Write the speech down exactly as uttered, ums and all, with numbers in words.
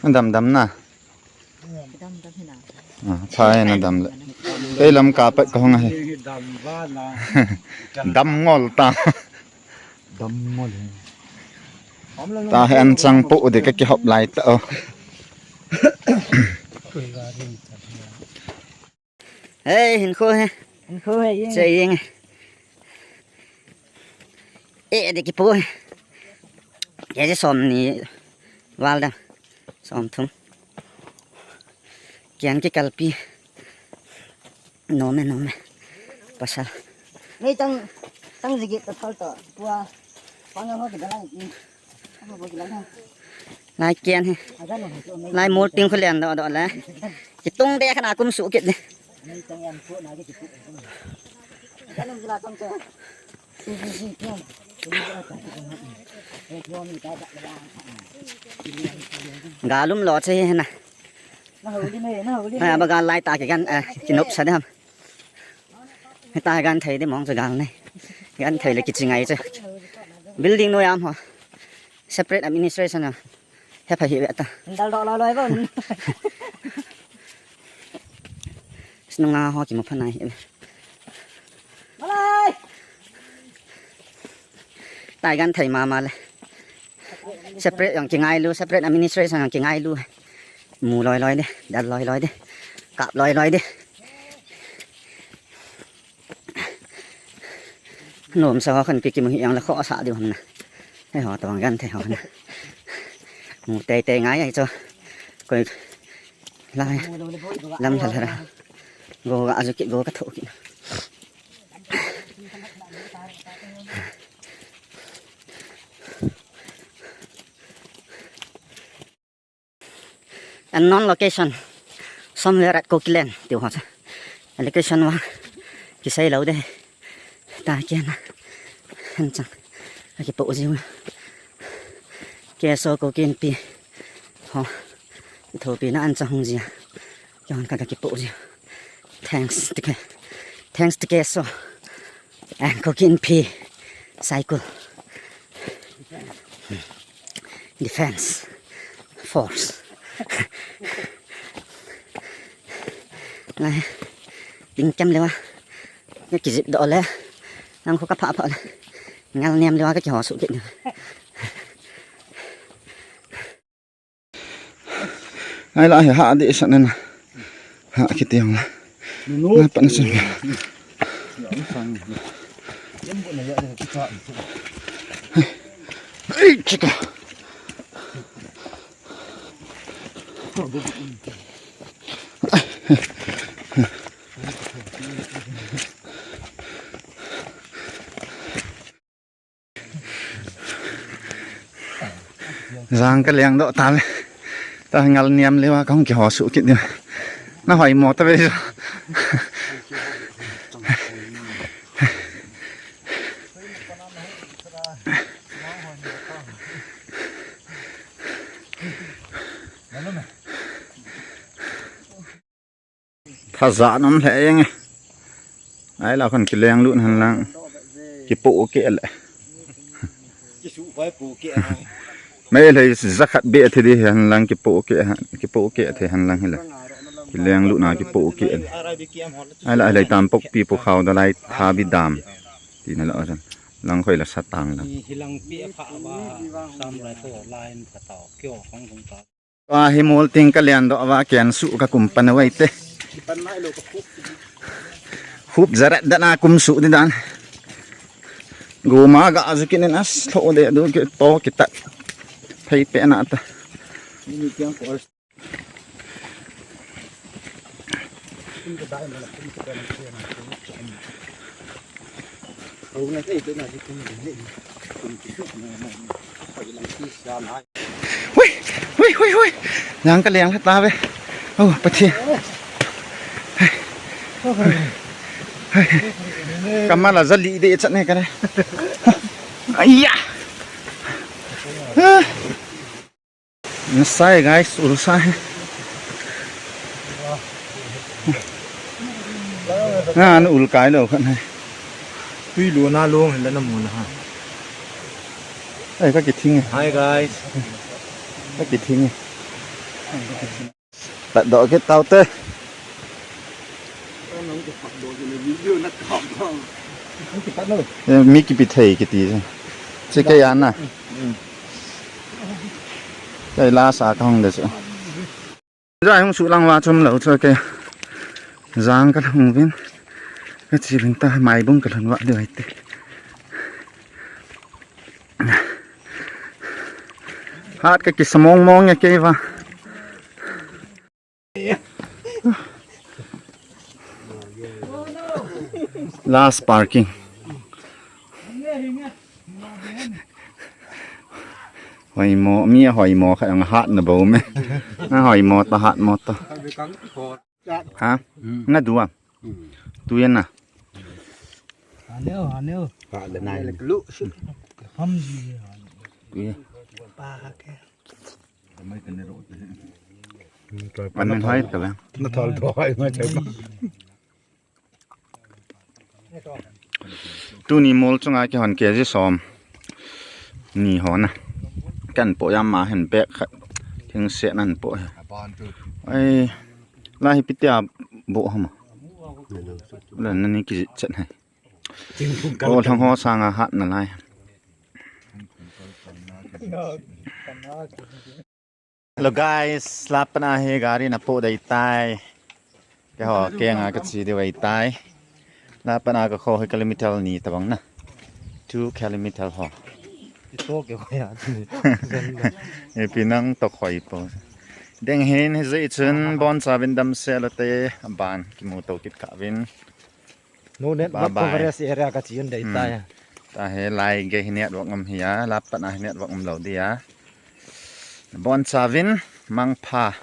Dam dam na. Dam dam hi na. Ah, pha hi na dam le. Kei lam ka pat ka hung ahi. Dam ngol ta. Dam ngol hi. Ta hi an chang po de ka kihop lai ta o. Hey, hin kho he. Hin kho he, yeng. Che yeng. Eh, de kipo he. Ke je som ni val da. Som thum. Kian ki kalpi. Nome, nome. Pasal. Nei tang, tang jigit ta thal ta. Pua. Panga ho ki dalai ki. Lai kian hi. Lai mol ting khu lian doh doh le. Kitung de khana kum su kit de. Galum lo che hi na. Na ho di me, na ho di me. Ha, ba gal lai ta ki gan, eh, kinop sa de ham. Hita gan thei de mong chu gal nei. Gan thei le kichi ngai chu. Building noi am ho. Separate administration a. He pha hi ve ta. Dal do loi loi bon. Snunga ho kimu pha nai hi. Malai. Tai gan thei mama le. Separate jong kingailu, separate administration jong kingailu. Mu loi loi de, dal loi loi de, kap loi loi de. Nom sa ho khan pi kimu hi jong le kho sa diu ham na. He ho tong gan thei ho na. Mu tei tei ngai ai cho. Koi lai lam thal thal. Go ga azu ki go ka tho ki. Unknown location, somewhere at Kukiland, tiu ho cha. Location vang kisei lou de. Ta kian a. Han chang. Aki po jiu. Keso Kuki Inpi. Ho. Thopi na an chang hung jia. Kian ka ki po jiu. Thanks to Ke-, thanks to Keso. And Kuki Inpi Saikul Defense Force. Ngai, ding kem lewa. Ngai kijip do le. Nang ko ka pha pha le. Ngal niam lewa ka kiho su kit. Ai la, ha, ha, de sa na na. Ha, kiti ang la. Na pa na sun. Ai, chika. Jang ka leng doh ta le. Ta ngal niam lewa ka hung kiho su kit diu. Na hoi mo ta ve jo. Thaja nom lheh jeng e. Ai la khon kileng lut hen lang. Kipoh keh le. Mei lhei jakhat beh thi di hen lang kipoh keh, kipoh keh thi hen lang hile. Kileng lut na kipoh keh le. Ai la lhei tam pok pi pu khau da lai tha bi dam. Ti na la jan. Lang khoi la satang lang. Hilang pi pha ba sam lai to line pha tao kyo khong khong ta. Tua hi mol ting ka lian doh va kian su ka kum pan vai te. Hup jarat dan a kum su di dan. Guma ga azu kinin as tho de du ki to ki ta. Phei pe na ta. Hui, hui, hui, hui. Yang ka leng ta ve. Oh, Pathen. Kamala jali de chat ne ka ne. Aiya. Nasai guys, ul sa he. Na, na ul kai lo khan he. Tui lo na long he la na mu na ha. Ai, ka kithing e. Hi guys. Ka kithing e. Patdoh kit taute. Eh, mi kipe thei kiti. Che kei a na. Kei la sa kahung de chu. Jai hung sulang uva chom lou chu kei. Jang kalhung uvin. Kache uvin ta, Maibung kalhun uva diu ahi te. Hat kakisa mong mong e kei va. Last parking. Hoimo, mi a hoimo khat ang hat na bou me. Na hoimo ta hat mo ta. Ha? Na dua. Tu yan na. Haneo, haneo. Ham ji. Tu yan. Pa ha ke. Panin hai ta ba. Na thal to hai ma chai ba. Tuni mol chunga kihon K G som ni hon a. Kan po ya ma hin bag khat. Thing se nan po. Ai, la hi pitia bo hama. La nani ki chat hai. O thang ho sanga hat na lai. Hello guys, lapan a hi gari na po dei tai. Ke ho, ke nga ka chi dei wei tai. Lapan a ka kho hi kilometer ni tabang na. Two kilometer ho. Ito ke ho ya. E pinang to khoi po. Deng hin hi zai chun bon sa vin dam se la te ban ki mu to kit ka vin. No net, bye bye. Coverage area ka chi un dei tai. Ta he lai ge hi network ngam hi a, lapan a hi network ngam lo dia. Bon sa vin mangpha.